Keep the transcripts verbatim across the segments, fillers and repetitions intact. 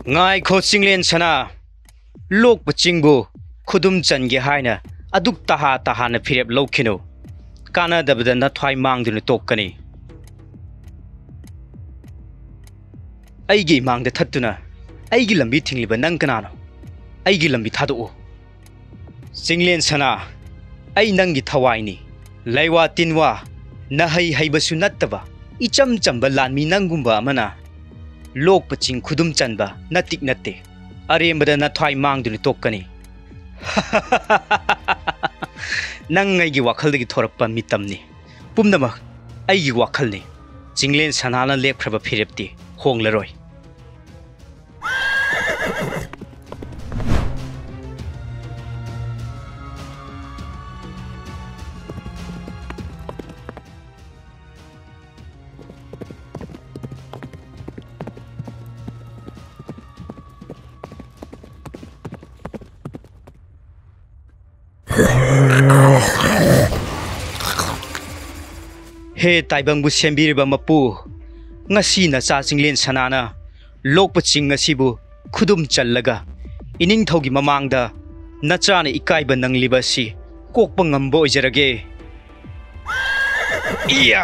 ꯉꯥꯏꯈꯣ ꯆꯤꯡꯂꯦꯟ ꯁꯅꯥ, ꯂꯣꯛꯄ ꯆꯤꯡꯕꯨ ꯈꯨꯗꯨꯝ ꯆꯟꯒꯦ ꯍꯥꯏꯅ ꯑꯗꯨꯛ ꯇꯍꯥ ꯇꯍꯥꯅ ꯐꯤꯔꯦꯞ ꯂꯧꯈꯤꯅꯨ꯫ ꯀꯥꯟꯅꯗꯕꯗ ꯅꯊ꯭ꯋꯥꯏ ꯃꯥꯡꯗꯨꯅ ꯇꯣꯛꯀꯅꯤ꯫ ꯑꯩꯒꯤ ꯏꯃꯥꯡꯗ ꯊꯠꯇꯨꯅ ꯑꯩꯒꯤ ꯂꯝꯕꯤ ꯊꯤꯡꯂꯤꯕ ꯅꯪ ꯀꯅꯥꯅꯣ? ꯑꯩꯒꯤ ꯂꯝꯕꯤ ꯊꯥꯗꯣꯛꯎ꯫ ꯆꯤꯡꯂꯦꯟ ꯁꯅꯥ, ꯑꯩ ꯅꯪꯒꯤ ꯊꯋꯥꯏꯅꯤ꯫ ꯂꯩꯋꯥ ꯇꯤꯟꯋꯥ, ꯅꯍꯩ ꯍꯩꯕꯁꯨ ꯅꯠꯇꯕ ꯏꯆꯝ ꯆꯝꯕ ꯂꯥꯟꯃꯤ ꯅꯪꯒꯨꯝꯕ ꯑꯃꯅ ꯂꯣꯛꯄ ꯆꯤꯡ ꯈꯨꯗꯨꯝ ꯆꯟꯕ ꯅꯇꯤꯛ ꯅꯠꯇꯦ꯫ ꯑꯔꯦꯝꯕꯗ ꯅꯊ꯭ꯋꯥꯏ ꯃꯥꯡꯗꯨꯅ ꯇꯣꯛꯀꯅꯤ꯫ ꯅꯪ ꯑꯩꯒꯤ ꯋꯥꯈꯜꯗꯒꯤ ꯊꯣꯔꯛꯄ ꯃꯤꯇꯝꯅꯤ꯫ ꯄꯨꯝꯅꯃꯛ ꯑꯩꯒꯤ ꯋꯥꯈꯜꯅꯤ꯫ ꯆꯤꯡꯂꯦꯟ ꯁꯅꯥꯅ ꯂꯦꯞꯈ꯭ꯔꯕ ꯐꯤꯔꯦꯞꯇꯤ ꯍꯣꯡꯂꯔꯣꯏ꯫ ꯍꯦ ꯇꯥꯏꯕꯪꯕꯨ ꯁꯦꯝꯕꯤꯔꯤꯕ ꯃꯄꯨ, ꯉꯁꯤ ꯅꯆꯥ ꯆꯤꯡꯂꯦꯟ ꯁꯅꯥꯅ ꯂꯣꯛꯄ ꯆꯤꯡ ꯑꯁꯤꯕꯨ ꯈꯨꯗꯨꯝ ꯆꯜꯂꯒ ꯏꯅꯤꯡꯊꯧꯒꯤ ꯃꯃꯥꯡꯗ ꯅꯆꯥꯅ ꯏꯀꯥꯏꯕ ꯅꯪꯂꯤꯕ ꯑꯁꯤ ꯀꯣꯛꯄ ꯉꯝꯕ ꯑꯣꯏꯖꯔꯒꯦ꯫ ꯏꯌꯥ!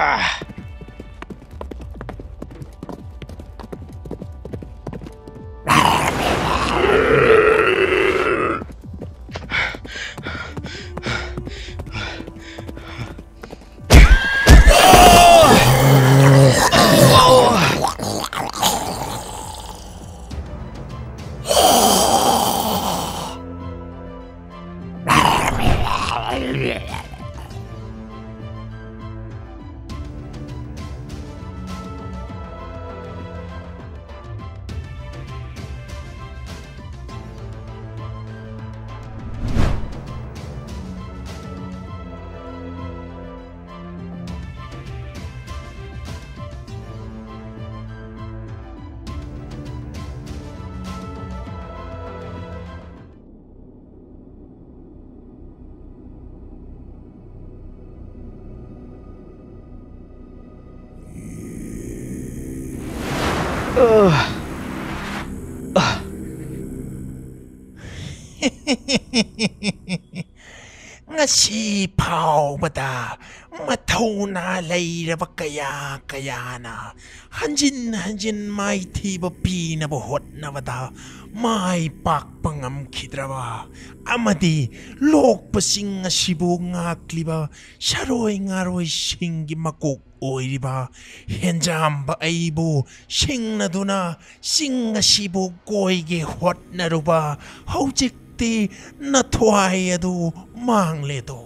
ꯉꯁꯤ ꯐꯥꯎꯕꯗ ꯃꯊꯧꯅꯥ ꯂꯩꯔꯕ ꯀꯌꯥ ꯀꯌꯥꯅ ꯍꯟꯖꯤꯟ ꯍꯟꯖꯤꯟ ꯃꯥꯏꯊꯤꯕ ꯄꯤꯅꯕ ꯍꯣꯠꯅꯕꯗ ꯃꯥꯏ ꯄꯥꯛꯄ ꯉꯝꯈꯤꯗ꯭ꯔꯕ ꯑꯃꯗꯤ ꯂꯣꯛꯄꯁꯤꯡ ꯑꯁꯤꯕꯨ ꯉꯥꯛꯂꯤꯕ ꯁꯔꯣꯏ ꯉꯥꯔꯣꯏꯁꯤꯡꯒꯤ ꯃꯀꯣꯛ ꯑꯣꯏꯔꯤꯕ ꯍꯦꯟꯖꯥꯝꯕ ꯑꯩꯕꯨ ꯁꯤꯡꯅꯗꯨꯅ ꯆꯤꯡ ꯑꯁꯤꯕꯨ ꯀꯣꯏꯒꯦ ꯍꯣꯠꯅꯔꯨꯕ ꯍꯧꯖꯤꯛꯇꯤ ꯅꯊ꯭ꯋꯥꯏ ꯑꯗꯨ ꯃꯥꯡꯂꯦꯗꯣ꯫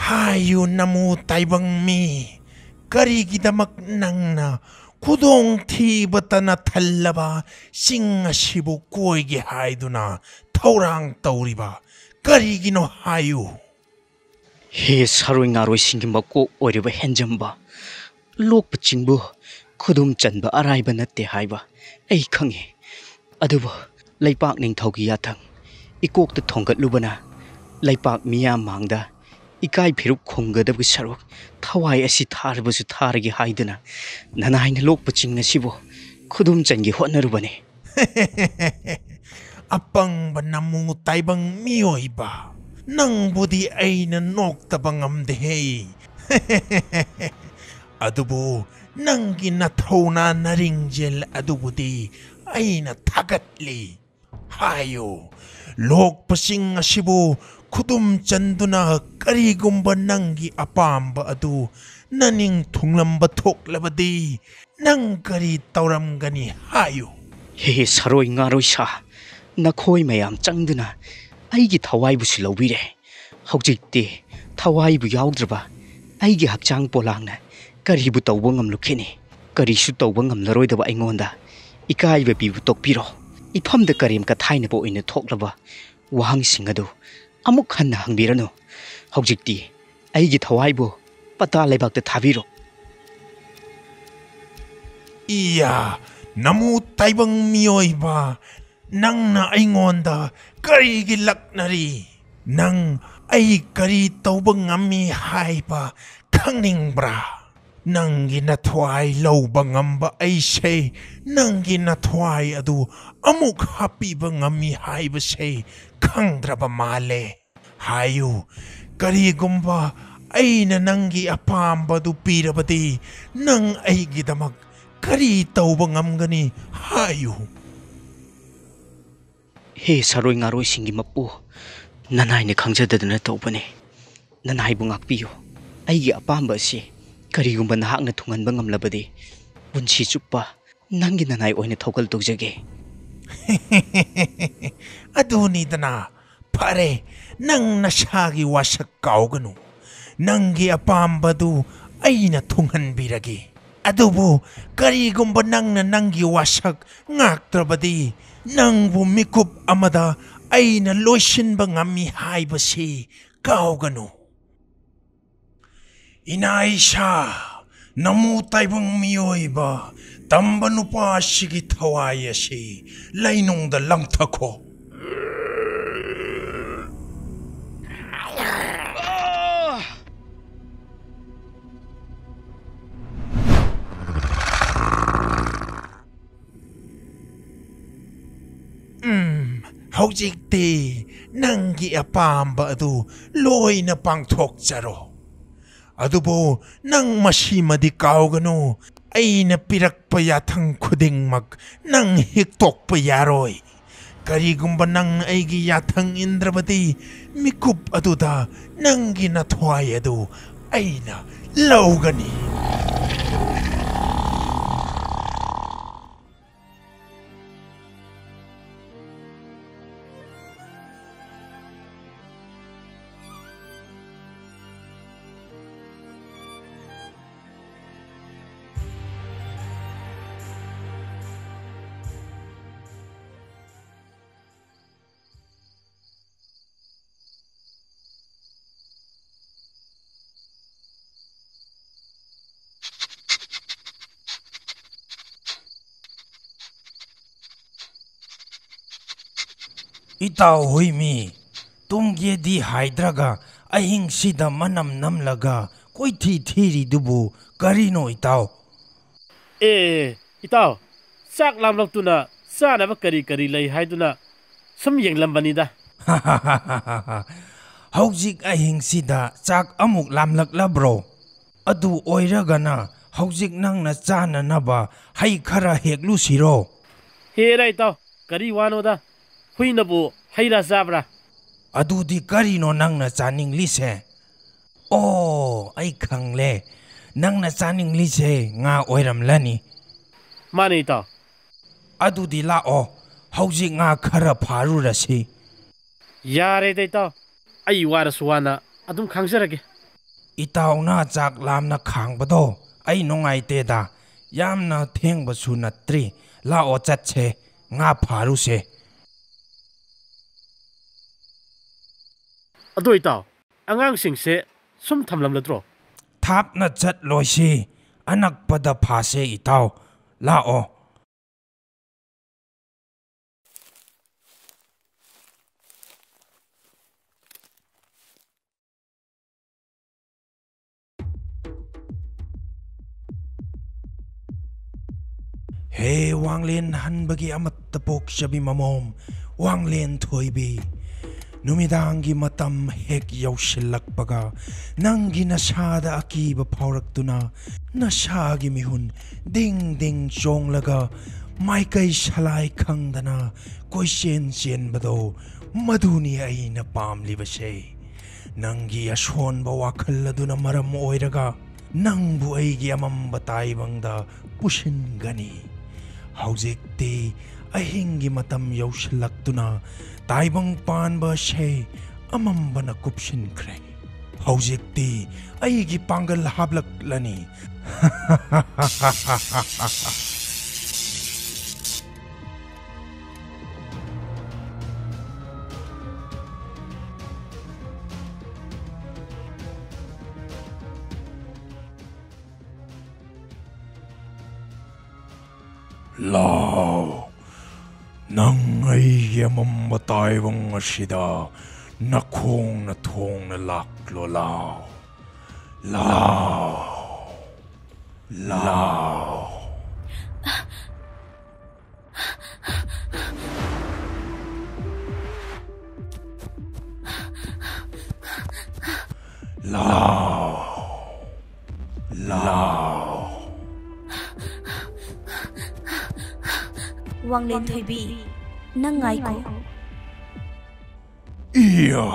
ꯍꯥꯏꯌꯨ ꯅꯃꯨ ꯇꯥꯏꯕꯪ ꯃꯤ, ꯀꯔꯤꯒꯤꯗꯃꯛ ꯅꯪꯅ ꯈꯨꯗꯣꯡꯊꯤꯕꯇꯅ ꯊꯜꯂꯕ ꯆꯤꯡ ꯑꯁꯤꯕꯨ ꯀꯣꯏꯒꯦ ꯍꯥꯏꯗꯨꯅ ꯊꯧꯔꯥꯡ ꯇꯧꯔꯤꯕ ꯀꯔꯤꯒꯤꯅꯣ ꯍꯥꯏꯌꯨ? ꯍꯦ ꯁꯥꯔꯣꯏ ꯉꯥꯔꯣꯏꯁꯤꯡꯒꯤ ꯃꯀꯣꯛ ꯑꯣꯏꯔꯤꯕ ꯍꯦꯟꯖꯝꯕ, ꯂꯣꯛꯄ ꯆꯤꯡꯕꯨ ꯈꯨꯗꯨꯝ ꯆꯟꯕ ꯑꯔꯥꯏꯕ ꯅꯠꯇꯦ ꯍꯥꯏꯕ ꯑꯩ ꯈꯪꯏ꯫ ꯑꯗꯨꯕꯨ ꯂꯩꯄꯥꯛ ꯅꯤꯡꯊꯧꯒꯤ ꯌꯥꯊꯪ ꯏꯀꯣꯛꯇ ꯊꯣꯡꯒꯠꯂꯨꯕꯅ ꯂꯩꯄꯥꯛ ꯃꯤꯌꯥꯝ ꯃꯥꯡꯗ ꯏꯀꯥꯏ ꯐꯤꯔꯨꯛ ꯈꯨꯝꯒꯗꯕꯒꯤ ꯁꯔꯨꯛ ꯊꯋꯥꯏ ꯑꯁꯤ ꯊꯥꯔꯕꯁꯨ ꯊꯥꯔꯒꯦ ꯍꯥꯏꯗꯨꯅ ꯅꯅꯥꯏꯅ ꯂꯣꯛꯄ ꯆꯤꯡ ꯑꯁꯤꯕꯨ ꯈꯨꯗꯨꯝ ꯆꯟꯒꯦ ꯍꯣꯠꯅꯔꯨꯕꯅꯤ꯫ ꯑꯄꯪꯕ ꯅꯃꯨ ꯇꯥꯏꯕꯪ ꯃꯤꯑꯣꯏꯕ, ꯅꯪꯕꯨꯗꯤ ꯑꯩꯅ ꯅꯣꯛꯇꯕ ꯉꯝꯗꯦꯍꯦ꯫ ꯑꯗꯨꯕꯨ ꯅꯪꯒꯤ ꯅꯊꯧꯅꯥ ꯅꯔꯤꯡꯖꯦꯜ ꯑꯗꯨꯕꯨꯗꯤ ꯑꯩꯅ ꯊꯥꯒꯠꯂꯤ꯫ ꯍꯥꯏꯌꯨ, ꯂꯣꯛꯄꯁꯤꯡ ꯑꯁꯤꯕꯨ ꯈꯨꯗꯨꯝ ꯆꯟꯗꯨꯅ ꯀꯔꯤꯒꯨꯝꯕ ꯅꯪꯒꯤ ꯑꯄꯥꯝꯕ ꯑꯗꯨ ꯅꯅꯤꯡ ꯊꯨꯡꯂꯝꯕ ꯊꯣꯛꯂꯕꯗꯤ ꯅꯪ ꯀꯔꯤ ꯇꯧꯔꯝꯒꯅꯤ ꯍꯥꯏꯌꯨ? ꯍꯦ ꯁꯔꯣꯏ ꯉꯥꯔꯣꯏ ꯁꯥ, ꯅꯈꯣꯏ ꯃꯌꯥꯝ ꯆꯪꯗꯨꯅ ꯑꯩꯒꯤ ꯊꯋꯥꯏꯕꯨꯁꯨ ꯂꯧꯕꯤꯔꯦ꯫ ꯍꯧꯖꯤꯛꯇꯤ ꯊꯋꯥꯏꯕꯨ ꯌꯥꯎꯗ꯭ꯔꯕ ꯑꯩꯒꯤ ꯍꯛꯆꯥꯡ ꯄꯣꯂꯥꯡꯅ ꯀꯔꯤꯕꯨ ꯇꯧꯕ ꯉꯝꯂꯨꯈꯤꯅꯤ? ꯀꯔꯤꯁꯨ ꯇꯧꯕ ꯉꯝꯂꯔꯣꯏꯗꯕ ꯑꯩꯉꯣꯟꯗ ꯏꯀꯥꯏꯕ ꯄꯤꯕ ꯇꯣꯛꯄꯤꯔꯣ꯫ ꯏꯐꯝꯗ ꯀꯔꯦꯝ ꯀꯊꯥꯏꯅꯕ ꯑꯣꯏꯅ ꯊꯣꯛꯂꯕ ꯋꯥꯍꯪꯁꯤꯡ ꯑꯗꯨ ꯑꯃꯨꯛ ꯍꯟꯅ ꯍꯪꯕꯤꯔꯅꯨ꯫ ꯍꯧꯖꯤꯛꯇꯤ ꯑꯩꯒꯤ ꯊꯋꯥꯏꯕꯨ ꯄꯇꯥ ꯂꯩꯕꯥꯛꯇ ꯊꯥꯕꯤꯔꯣ꯫ ꯏꯌꯥ, ꯅꯃꯨ ꯇꯥꯏꯕꯪ ꯃꯤꯑꯣꯏꯕ, ꯅꯪꯅ ꯑꯩꯉꯣꯟꯗ ꯀꯔꯤꯒꯤ ꯂꯛꯅꯔꯤ? ꯅꯪ ꯑꯩ ꯀꯔꯤ ꯇꯧꯕ ꯉꯝꯃꯤ ꯍꯥꯏꯕ ꯈꯪꯅꯤꯡꯕ꯭ꯔꯥ? ꯅꯪꯒꯤ ꯅꯊ꯭ꯋꯥꯏ ꯂꯧꯕ ꯉꯝꯕ ꯑꯩꯁꯦ ꯅꯪꯒꯤ ꯅꯊ꯭ꯋꯥꯏ ꯑꯗꯨ ꯑꯃꯨꯛ ꯍꯥꯞꯄꯤꯕ ꯉꯝꯃꯤ ꯍꯥꯏꯕꯁꯦ ꯈꯪꯗ꯭ꯔꯕ ꯃꯥꯜꯂꯦ꯫ ꯍꯥꯏꯌꯨ, ꯀꯔꯤꯒꯨꯝꯕ ꯑꯩꯅ ꯅꯪꯒꯤ ꯑꯄꯥꯝꯕꯗꯨ ꯄꯤꯔꯕꯗꯤ, ꯅꯪ ꯑꯩꯒꯤꯗꯃꯛ ꯀꯔꯤ ꯇꯧꯕ ꯉꯝꯒꯅꯤ? ꯍꯥꯏꯌꯨ꯫ ꯍꯦ ꯁꯥꯔꯣꯏ ꯉꯥꯔꯣꯏꯁꯤꯡꯒꯤ ꯃꯄꯨ, ꯅꯅꯥꯏꯅ ꯈꯪꯖꯗꯗꯅ ꯇꯧꯕꯅꯤ꯫ ꯅꯅꯥꯏꯕꯨ ꯉꯥꯛꯄꯤꯌꯨ꯫ ꯑꯩꯒꯤ ꯑꯄꯥꯝꯕ ꯑꯁꯤ ꯀꯔꯤꯒꯨꯝꯕ ꯅꯍꯥꯛꯅ ꯊꯨꯡꯍꯟꯕ ꯉꯝꯂꯕꯗꯤ, ꯄꯨꯟꯁꯤ ꯆꯨꯞꯄ ꯅꯪꯒꯤ ꯅꯅꯥꯏ ꯑꯣꯏꯅ ꯊꯧꯒꯜ ꯇꯧꯖꯒꯦ꯫ ꯑꯗꯨꯅꯤꯗꯅ, ꯐꯔꯦ, ꯅꯪ ꯅꯁꯥꯒꯤ ꯋꯥꯁꯛ ꯀꯥꯎꯒꯅꯨ꯫ ꯅꯪꯒꯤ ꯑꯄꯥꯝꯕꯗꯨ ꯑꯩꯅ ꯊꯨꯡꯍꯟꯕꯤꯔꯒꯦ꯫ ꯑꯗꯨꯕꯨ ꯀꯔꯤꯒꯨꯝꯕ ꯅꯪꯅ ꯅꯪꯒꯤ ꯋꯥꯁꯛ ꯉꯥꯛꯇ꯭ꯔꯕꯗꯤ, ꯅꯪꯕꯨ ꯃꯤꯀꯨꯞ ꯑꯃꯗ ꯑꯩꯅ ꯂꯣꯏꯁꯤꯟꯕ ꯉꯝꯃꯤ ꯍꯥꯏꯕꯁꯤ ꯀꯥꯎꯒꯅꯨ꯫ ꯏꯅꯥꯏꯁꯥ, ꯅꯃꯨ ꯇꯥꯏꯕꯪ ꯃꯤꯑꯣꯏꯕ ꯇꯝꯕ ꯅꯨꯄꯥ ꯑꯁꯤꯒꯤ ꯊꯋꯥꯏ ꯑꯁꯤ ꯂꯩꯅꯨꯡꯗ ꯂꯪꯊꯈꯣ꯫ ꯎꯝ, ꯍꯧꯖꯤꯛꯇꯤ ꯅꯪꯒꯤ ꯑꯄꯥꯝꯕ ꯑꯗꯨ ꯂꯣꯏꯅ ꯄꯥꯡꯊꯣꯛꯆꯔꯣ꯫ ꯑꯗꯨꯕꯨ ꯅꯪ ꯃꯁꯤꯃꯗꯤ ꯀꯥꯎꯒꯅꯨ, ꯑꯩꯅ ꯄꯤꯔꯛꯄ ꯌꯥꯊꯪ ꯈꯨꯗꯤꯡꯃꯛ ꯅꯪ ꯍꯤꯛꯇꯣꯛꯄ ꯌꯥꯔꯣꯏ꯫ ꯀꯔꯤꯒꯨꯝꯕ ꯅꯪ ꯑꯩꯒꯤ ꯌꯥꯊꯪ ꯏꯟꯗ꯭ꯔꯕꯗꯤ, ꯃꯤꯀꯨꯞ ꯑꯗꯨꯗ ꯅꯪꯒꯤ ꯅꯊ꯭ꯋꯥꯏ ꯑꯗꯨ ꯑꯩꯅ ꯂꯧꯒꯅꯤ꯫ ꯏꯇꯥꯎ ꯍꯨꯏꯃꯤ, ꯇꯨꯝꯒꯦꯗꯤ ꯍꯥꯏꯗ꯭ꯔꯒ ꯑꯍꯤꯡꯁꯤꯗ ꯃꯅꯝ ꯅꯝꯂꯒ ꯀꯣꯏꯊꯤ ꯊꯤꯔꯤꯗꯨꯕꯨ ꯀꯔꯤꯅꯣ, ꯏꯇꯥꯎ? ꯑꯦ, ꯏꯇꯥꯎ, ꯆꯥꯛ ꯂꯥꯝꯂꯛꯇꯨꯅ ꯆꯥꯅꯕ ꯀꯔꯤ ꯀꯔꯤ ꯂꯩ ꯍꯥꯏꯗꯨꯅ ꯁꯨꯝ ꯌꯦꯡꯂꯝꯕꯅꯤꯗ꯫ ꯍꯧꯖꯤꯛ ꯑꯍꯤꯡꯁꯤꯗ ꯆꯥꯛ ꯑꯃꯨꯛ ꯂꯥꯝꯂꯛꯂꯕ꯭ꯔꯣ? ꯑꯗꯨ ꯑꯣꯏꯔꯒꯅ ꯍꯧꯖꯤꯛ ꯅꯪꯅ ꯆꯥꯅꯅꯕ ꯍꯩ ꯈꯔ ꯍꯦꯛꯂꯨꯁꯤꯔꯣ? ꯍꯦꯔꯥ ꯏꯇꯥꯎ, ꯀꯔꯤ ꯋꯥꯅꯣꯗ? ꯍꯨꯏꯅꯕꯨ ꯍꯩ ꯔꯥ ꯆꯥꯕ꯭ꯔꯥ? ꯑꯗꯨꯗꯤ ꯀꯔꯤꯅꯣ ꯅꯪꯅ ꯆꯥꯅꯤꯡꯂꯤꯁꯦ? ꯑꯣ, ꯑꯩ ꯈꯪꯂꯦ꯫ ꯅꯪꯅ ꯆꯥꯅꯤꯡꯂꯤꯁꯦ ꯉꯥ ꯑꯣꯏꯔꯝꯂꯅꯤ꯫ ꯃꯥꯅꯦ, ꯏꯇꯥꯎ꯫ ꯑꯗꯨꯗꯤ ꯂꯥꯛꯑꯣ, ꯍꯧꯖꯤꯛ ꯉꯥ ꯈꯔ ꯐꯥꯔꯨꯔꯁꯤ꯫ ꯌꯥꯔꯦꯗ, ꯏꯇꯥꯎ꯫ ꯑꯩ ꯋꯥꯔꯁꯨ ꯋꯥꯅ ꯑꯗꯨꯝ ꯈꯥꯡꯖꯔꯒꯦ꯫ ꯏꯇꯥꯎꯅ ꯆꯥꯛ ꯂꯥꯝꯅ ꯈꯥꯡꯕꯗꯣ ꯑꯩ ꯅꯨꯡꯉꯥꯏꯇꯦꯗ꯫ ꯌꯥꯝꯅ ꯊꯦꯡꯕꯁꯨ ꯅꯠꯇ꯭ꯔꯤ꯫ ꯂꯥꯛꯑꯣ, ꯆꯠꯁꯦ, ꯉꯥ ꯐꯥꯔꯨꯁꯦ꯫ ꯑꯗꯣ ꯏꯇꯥꯎ, ꯑꯉꯥꯡꯁꯤꯡꯁꯦ ꯁꯨꯝ ꯊꯝꯂꯝꯂꯗ꯭ꯔꯣ? ꯊꯥꯞꯅ ꯆꯠꯂꯣꯏꯁꯤ, ꯑꯅꯛꯄꯗ ꯐꯥꯁꯦ ꯏꯇꯥꯎ꯫ ꯂꯥꯛꯑꯣ꯫ ꯍꯦ ꯋꯥꯡꯂꯦꯟ ꯍꯟꯕꯒꯤ ꯑꯃꯠꯇ ꯄꯣꯛꯆꯕꯤ ꯃꯃꯣꯝ, ꯋꯥꯡꯂꯦꯟ ꯊꯣꯏꯕꯤ, ꯅꯨꯃꯤꯗꯥꯡꯒꯤ ꯃꯇꯝ ꯍꯦꯛ ꯌꯧꯁꯤꯜꯂꯛꯄꯒ ꯅꯪꯒꯤ ꯅꯁꯥꯗ ꯑꯀꯤꯕ ꯐꯥꯎꯔꯛꯇꯨꯅ ꯅꯁꯥꯒꯤ ꯃꯤꯍꯨꯟ ꯗꯤꯡ ꯗꯤꯡ ꯆꯣꯡꯂꯒ ꯃꯥꯏꯀꯩ ꯁꯂꯥꯏ ꯈꯪꯗꯅ ꯀꯣꯏꯆꯦꯟ ꯆꯦꯟꯕꯗꯣ, ꯃꯗꯨꯅꯤ ꯑꯩꯅ ꯄꯥꯝꯂꯤꯕꯁꯦ꯫ ꯅꯪꯒꯤ ꯑꯁꯣꯟꯕ ꯋꯥꯈꯜ ꯑꯗꯨꯅ ꯃꯔꯝ ꯑꯣꯏꯔꯒ ꯅꯪꯕꯨ ꯑꯩꯒꯤ ꯑꯃꯝꯕ ꯇꯥꯏꯕꯪꯗ ꯄꯨꯁꯤꯟꯒꯅꯤ꯫ ꯍꯧꯖꯤꯛꯇꯤ ꯑꯍꯤꯡꯒꯤ ꯃꯇꯝ ꯌꯧꯁꯤꯜꯂꯛꯇꯨꯅ ꯇꯥꯏꯕꯪ ꯄꯥꯟꯕ ꯑꯁꯦ ꯑꯃꯝꯕꯅ ꯀꯨꯞꯁꯤꯟꯈ꯭ꯔꯦ꯫ ꯍꯧꯖꯤꯛꯇꯤ ꯑꯩꯒꯤ ꯄꯥꯡꯒꯜ ꯍꯥꯞꯂꯛꯂꯅꯤ꯫ ꯂꯥꯎ, ꯅꯪ ꯑꯩꯒꯤ ꯑꯃꯝꯕ ꯇꯥꯏꯕꯪ ꯑꯁꯤꯗ ꯅꯈꯣꯡꯅ ꯊꯣꯡꯅ ꯂꯥꯛꯂꯣ, ꯂꯥꯎ꯫ ꯂꯥꯎ꯫ ꯂꯥꯎ꯫ ꯂꯥꯎ꯫ ꯂꯥꯎ꯫ ꯋꯥꯡꯂꯦꯟ ꯊꯣꯏꯕꯤ, ꯅꯪ ꯉꯥꯏꯈꯣ꯫ ꯏꯌꯥ!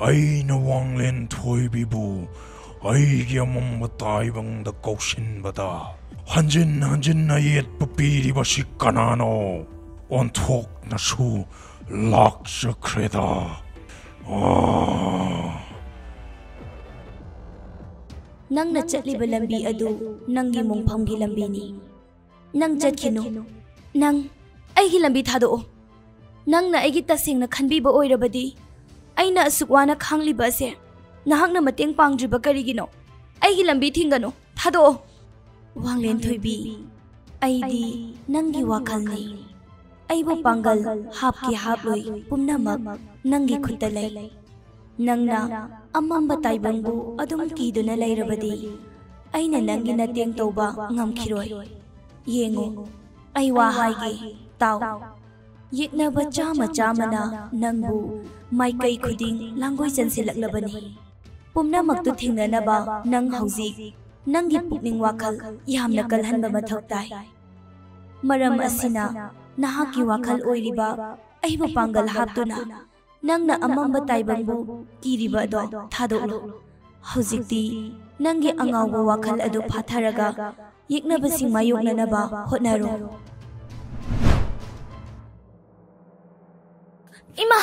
ꯑꯩꯅ ꯋꯥꯡꯂꯦꯟ ꯊꯣꯏꯕꯤꯕꯨ ꯑꯩꯒꯤ ꯑꯃꯝꯕ ꯇꯥꯏꯕꯪꯗ ꯀꯧꯁꯤꯟꯕꯗ ꯍꯟꯖꯤꯟ ꯍꯟꯖꯤꯟꯅ ꯌꯦꯠꯄ ꯄꯤꯔꯤꯕꯁꯤ ꯀꯅꯥꯅꯣ? ꯑꯣꯟꯊꯣꯛꯅꯁꯨ ꯂꯥꯛꯆꯈ꯭ꯔꯦꯗ꯫ ꯑꯥ! ꯅꯪꯅ ꯆꯠꯂꯤꯕ ꯂꯝꯕꯤ ꯑꯗꯨ ꯅꯪꯒꯤ ꯃꯣꯡꯐꯝꯒꯤ ꯂꯝꯕꯤꯅꯤ꯫ ꯅꯪ ꯆꯠꯈꯤꯅꯨ꯫ ꯅꯪ ꯑꯩꯒꯤ ꯂꯝꯕꯤ ꯊꯥꯗꯣꯛꯑꯣ꯫ ꯅꯪꯅ ꯑꯩꯒꯤ ꯇꯁꯦꯡꯅ ꯈꯟꯕꯤꯕ ꯑꯣꯏꯔꯕꯗꯤ, ꯑꯩꯅ ꯑꯁꯨꯛ ꯋꯥꯅ ꯈꯥꯡꯂꯤꯕ ꯑꯁꯦ ꯅꯍꯥꯛꯅ ꯃꯇꯦꯡ ꯄꯥꯡꯗ꯭ꯔꯤꯕ ꯀꯔꯤꯒꯤꯅꯣ? ꯑꯩꯒꯤ ꯂꯝꯕꯤ ꯊꯤꯡꯒꯅꯨ, ꯊꯥꯗꯣꯛꯑꯣ꯫ ꯋꯥꯡꯂꯦꯟ ꯊꯣꯏꯕꯤ, ꯑꯩꯗꯤ ꯅꯪꯒꯤ ꯋꯥꯈꯜꯅꯤ꯫ ꯑꯩꯕꯨ ꯄꯥꯡꯒꯜ ꯍꯥꯞꯀꯦ ꯍꯥꯞꯂꯣꯏ ꯄꯨꯝꯅꯃꯛ ꯅꯪꯒꯤ ꯈꯨꯠꯇ ꯂꯩ꯫ ꯅꯪꯅ ꯑꯃꯝꯕ ꯇꯥꯏꯕꯪꯕꯨ ꯑꯗꯨꯝ ꯀꯤꯗꯨꯅ ꯂꯩꯔꯕꯗꯤ, ꯑꯩꯅ ꯅꯪꯒꯤ ꯅꯇꯦꯡ ꯇꯧꯕ ꯉꯝꯈꯤꯔꯣꯏ꯫ ꯌꯦꯡꯉꯨ, ꯑꯩ ꯋꯥ ꯍꯥꯏꯒꯦ, ꯇꯥꯎ꯫ ꯌꯦꯛꯅꯕ ꯆꯥꯃ ꯆꯥꯃꯅ ꯅꯪꯕꯨ ꯃꯥꯏꯀꯩ ꯈꯨꯗꯤꯡ ꯂꯥꯡꯒꯣꯏ ꯆꯟꯁꯤꯜꯂꯛꯂꯕꯅꯤ꯫ ꯄꯨꯝꯅꯃꯛꯇꯨ ꯊꯦꯡꯅꯅꯕ ꯅꯪ ꯍꯧꯖꯤꯛ ꯅꯪꯒꯤ ꯄꯨꯛꯅꯤꯡ ꯋꯥꯈꯜ ꯌꯥꯝꯅ ꯀꯜꯍꯟꯕ ꯃꯊꯧ ꯇꯥꯏ꯫ ꯃꯔꯝ ꯑꯁꯤꯅ ꯅꯍꯥꯛꯀꯤ ꯋꯥꯈꯜ ꯑꯣꯏꯔꯤꯕ ꯑꯩꯕꯨ ꯄꯥꯡꯒꯜ ꯍꯥꯞꯇꯨꯅ ꯅꯪꯅ ꯑꯃꯝꯕ ꯇꯥꯏꯕꯪꯕꯨ ꯀꯤꯔꯤꯕ ꯑꯗꯣ ꯊꯥꯗꯣꯛꯂꯣ꯫ ꯍꯧꯖꯤꯛꯇꯤ ꯅꯪꯒꯤ ꯑꯉꯥꯎꯕ ꯋꯥꯈꯜ ꯑꯗꯨ ꯐꯥꯊꯔꯒ ꯌꯦꯛꯅꯕꯁꯤꯡ ꯃꯥꯌꯣꯛꯅꯅꯕ ꯍꯣꯠꯅꯔꯣ꯫ ꯏꯃꯥ!